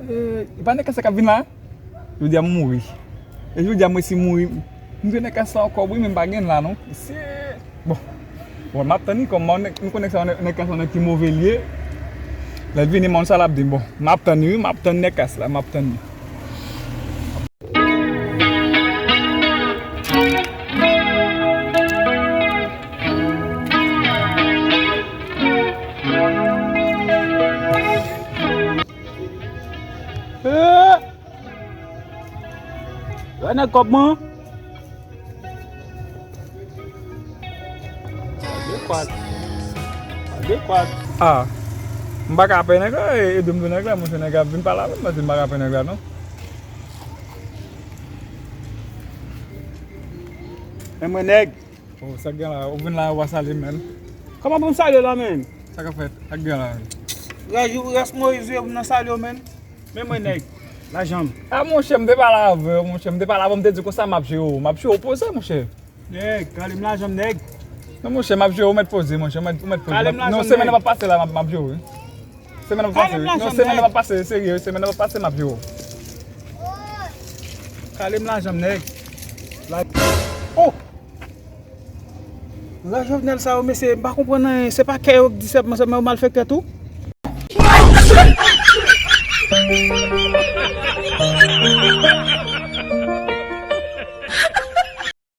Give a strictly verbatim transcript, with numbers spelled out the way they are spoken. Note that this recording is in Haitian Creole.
E pa nèg sa k ap vin la? Jodi a m mouri. E jodi a m resi mouri. M jwenn nèg sa ankò wi, men m pa gen l la non. Se bon. Bon, m ap tann li kòm m konnen sa nèg sa nèg ki move l ye. Lè l vini m konn sa l ap di m. Bon, m ap tann li wi, m ap tann nèg sa la, m ap tann li. Wè nèg kòb mwen. Adekwat. Adekwat. Ah. M pa ka pè nèg la, e, ede m tou nèg la, monchè nèg la vin pale avè m, paske m pa ka pè nèg la non. Men mwen nèg. Oh, sa k gen la, ou vin la, ou pa salye m, menn. Kòman pou m salye w la, menn? Sa k ap fèt? Sa k gen la, menn? Rès, rès Moyiz yo, m nan salye w, menn. Men mwen, nèg, lajan m. Ah, monchè, m te pale avè w, monchè, m te pale avè w, m te di konsa m ap jere w, m ap jere w poze, monchè. Nèg, kale m lajan m, nèg. Non, monchè, m ap jere w, ou mèt poze, monchè, ou mèt, ou mèt poze. Kale m lajan m, nèg. Non, semèn nan p ap pase la, m ap, m ap jere w wi. Semèn nan p ap pase, non, semèn nan p ap pase, serye, semèn nan p ap pase, m ap jere w. Kale m lajan m, nèg. La, oh! Rès Jovenel sa yo, mesye, m pa konprann anyen. Se pa kè yo k di sèlman, sèlman yo malfektè tou?